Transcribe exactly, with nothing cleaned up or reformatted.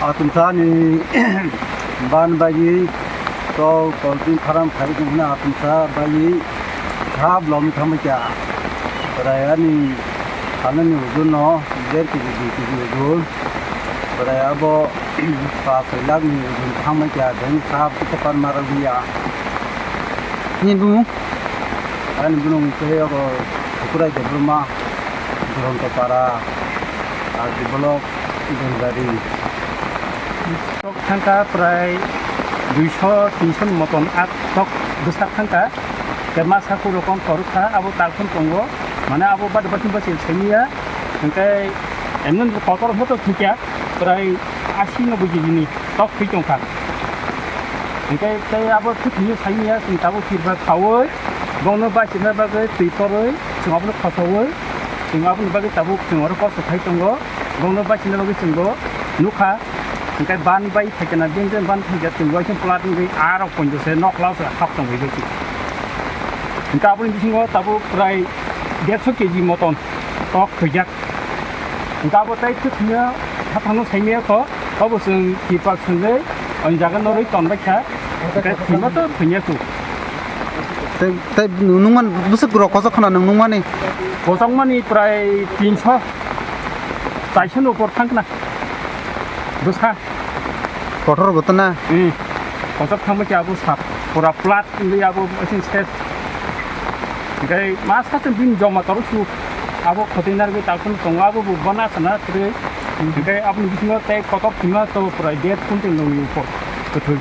Atumsa ni ban bagwi tok tolpin pharam khai tongmani atumsa bagwi khap lom thangma kya. Raya ni salani ujun no der kg dui kg ujun. Raya bo pas soi lakh ni ujun thangma kya, beng khap kisa pan mara liya. Ni bu? Ani bunung khe abo Thukurai Debbarma, Duronto Para, R D Block, Dongari. Tok thangkha prai duiso tinso ni moton, a tok bwsa thangkha. Tei masa kuro kon korokha, abo talphun tongo. Mane abo bade bade bachil semiya. Hingke emno kotor moto thukya, prai asi no buji bini tok thwi tongkha. Hingke tei abo thwi thwi semiya, chwng tabuk tirba khaui, bono bachina bagwi twi torwi, chwng abono khosoui, chwng aboni bagwi tabuk chwng oro kosto khai tongo. Bono bachina bagwi chwngbo nukha. Hingke ban bai phaikhe na, din din ban phaikhe chwng bai khe plat wngwi arok ponjo se nok lao se hap tong bai bai. Hingke aboni bisingo tabuk prai derso kg moton tok thwijak. Hingke abo tei thwk hwnyo haphangno saimaya kho, obo chwng tipak swngwi o jaga norwi tonbaikha. Hingke thwima to thwinyaku. Tei, tei nungman bwswk rok kochok khna nung nungmani? Kochokmani prai tinso, chaisoni upor thangkna. Bwsa. Kotor bo tana? Hmm. Kotor thangma khe abo sap. Pura plat wngwi abo asing ses. Hingke ma satung bini joma toro su. Abo khotoi narwgwi talphun tongo, abo bo bana sana kwrwi. Hingke aboni bisingo tei kotor thwima to pura dead kuntin nungni upor. Kwthwi.